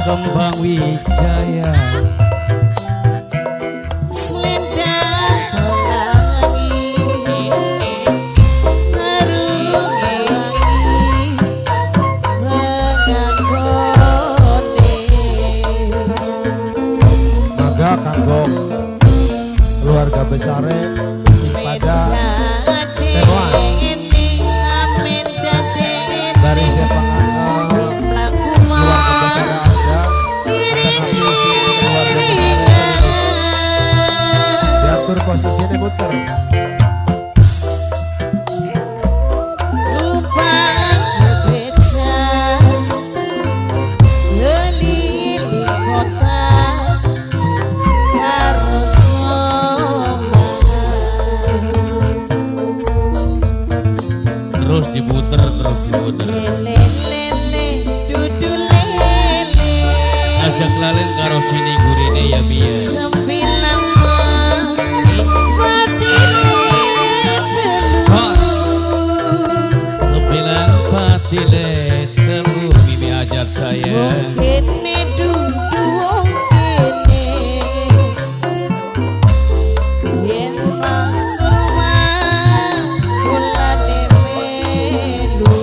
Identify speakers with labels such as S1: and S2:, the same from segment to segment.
S1: Kembang Wijaya
S2: selendang pelangi harum wangi mengakoni.
S3: Mangga kanggo keluarga besare sing pada Teroan barisnya keluarga besar Anda keluarga besar diatur posisinya muter.
S1: Terus diputer, terus diputer. Ajak lalen karo sini gurine ya piye.
S2: Sembilan patile telu.
S1: Sembilan patile telu mimi ajak saya.
S2: Kene dudu wong kene. Yen surma kulane melu.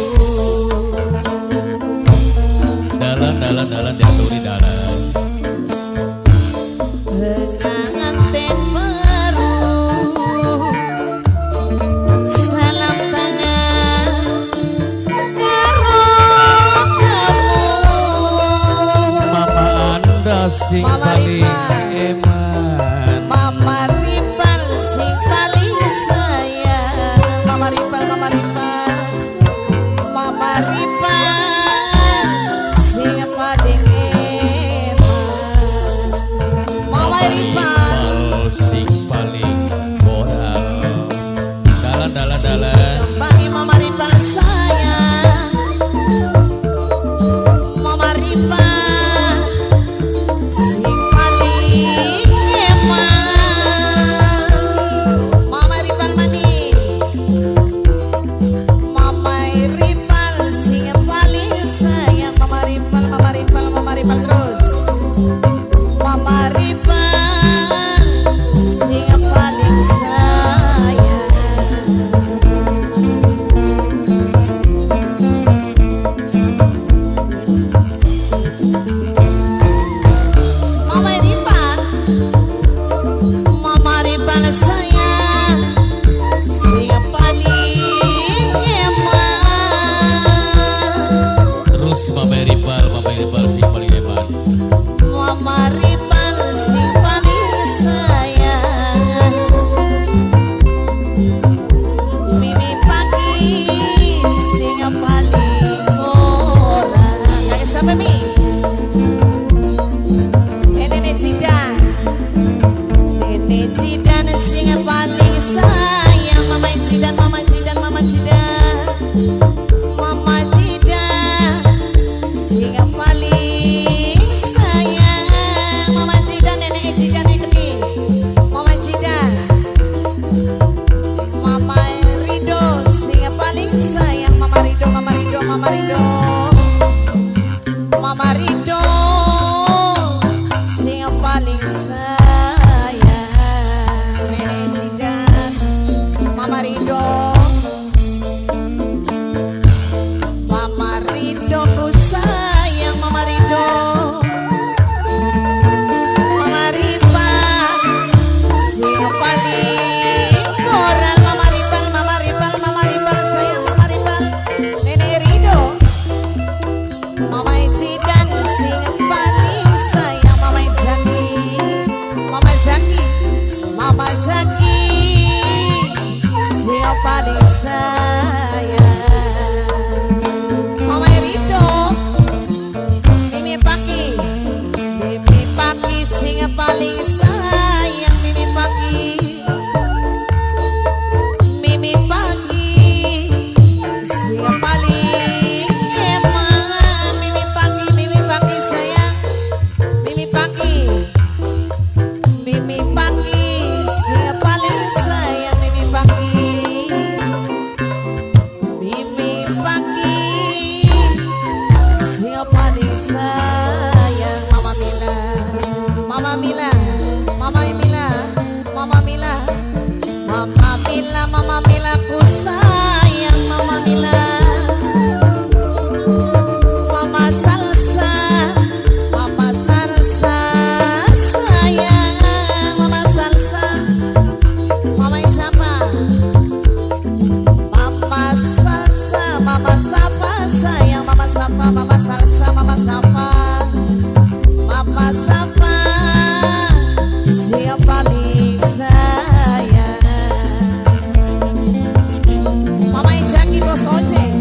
S1: Dalan dalan dalan diaturi dalan.
S2: Pengantin baru salam tangan karo kamu.
S1: Mama Anda sing
S2: Mama
S1: paling
S2: Ripal.
S1: Eman.
S2: Mama Ripal sing paling sayang. Mama Ripal, Mama Ripal, Mama Ripal sing paling eman. Mama Ripal
S1: sing paling moral. Dalan dalan dalan.
S2: Bagi Mama Ripal sayang. Mama Ripal sing paling eman. Mama Ripal manis. Mama Ripal sing paling sayang. Mama Ripal, Mama Ripal, Mama Ripal terus. Mama Ripal sing paling sayang. sayang. Mama Rito, Mimi Paki, Mimi Paki sing paling sayang. Mimi Paki, Mimi Paki sing paling emang. Mimi Paki, Mimi Paki sayang. Mimi Paki, Mimi Paki sing paling sayang. Mimi Paki, Mimi Paki sing paling sayang. Mama Mila, Mama Mila, Mama Mila, Mama Mila, Mama Mila, Mama Mila ku sayang. Mama Mila, Mama Salsa, Mama Salsa sayang. Mama Salsa, Mama siapa? Mama Salsa, Mama Safa sayang. Mama Safa, Mama Salsa, Mama Safa, Mama Safa siapa paling sayang. Mama Jaki bos ojek,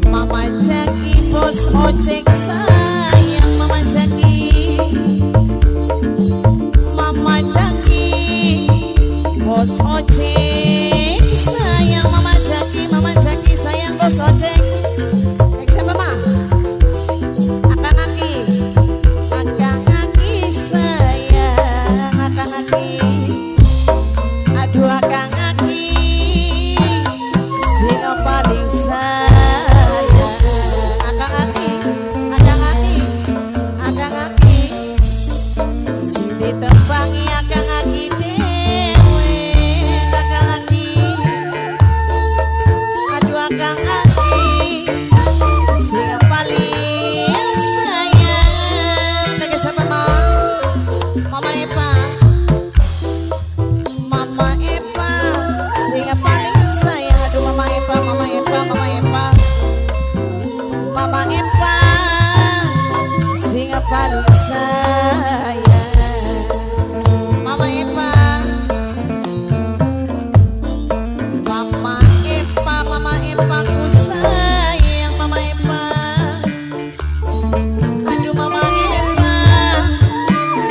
S2: Mama Jaki bos ojek sayang. Mama Jaki, Mama Jaki bos ojek sayang. Mama Jaki, Mama Jaki sayang bos ojek. Siapa Ma? Akang Aki, Akang Aki sayang. Akang Aki, aduh Akang Aki sing paling sayang. Akang Aki, Akang Aki, Akang Aki sing ditepangi Akang Aki dewe. Akang Aki, aduh Akang Aki sing paling sayang. Kakek siapa Ma? Mama Eva, Mama Eva sing paling sayang. Aduh Mama Eva, Mama Eva, Mama Eva, Mama Eva sing paling sayang. Mama Eva, Mama Eva, Mama Eva ku sayang. Mama Eva, aduh Mama Eva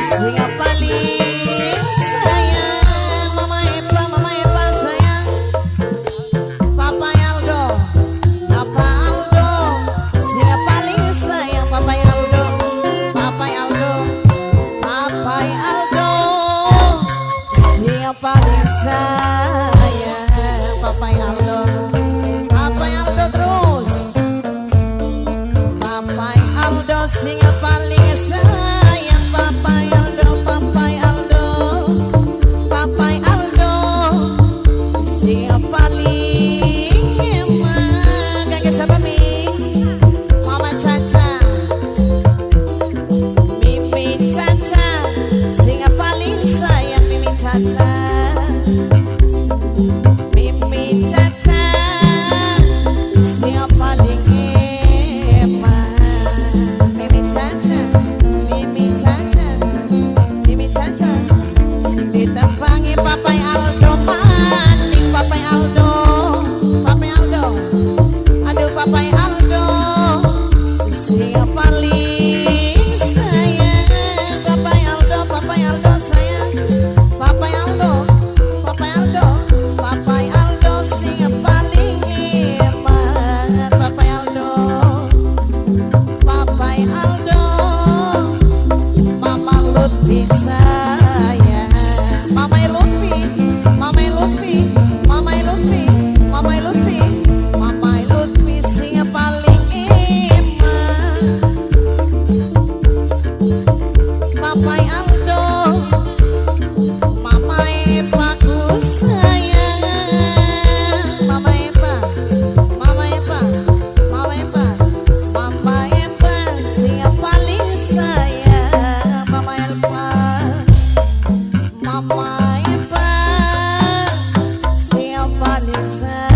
S2: sing paling sayang. Mama Eva, Mama Eva sayang. Papa Aldo, Papa Aldo sing paling sayang. Papa Aldo, Papa Aldo, Papa Aldo sing paling sayang. Papa Aldo, Papa Aldo terus. Papa Aldo sing paling sayang. Papa Aldo, Papa Aldo, Papa Aldo sing paling emang. Kakek siapa Mi? Mama Caca, Mimi Caca sing paling sayang. Mimi Caca, Mimi Caca sing paling emang. Mimi Caca, Mimi Caca, Mimi Caca sing ditepangi Papa Aldo maning. Papa Aldo, Papa Aldo, aduh Papa Aldo sing paling sayang. Papa Aldo, Papa Aldo sayang. Papa Aldo, Papa Aldo, Papa Aldo sing paling emang. Papa Aldo, Papa Aldo, Mama Lutfi sayang. Mama Lutfi, Mama Lutfi, Mama Lutfi, Mama Lutfi, Mama Lutfi sing paling emang. Papa Aldo, Mama Eva ku sayang. Mama Eva, Mama Eva, Mama Eva, Mama Eva sing paling sayang. Mama Eva, Mama Eva sing paling sayang.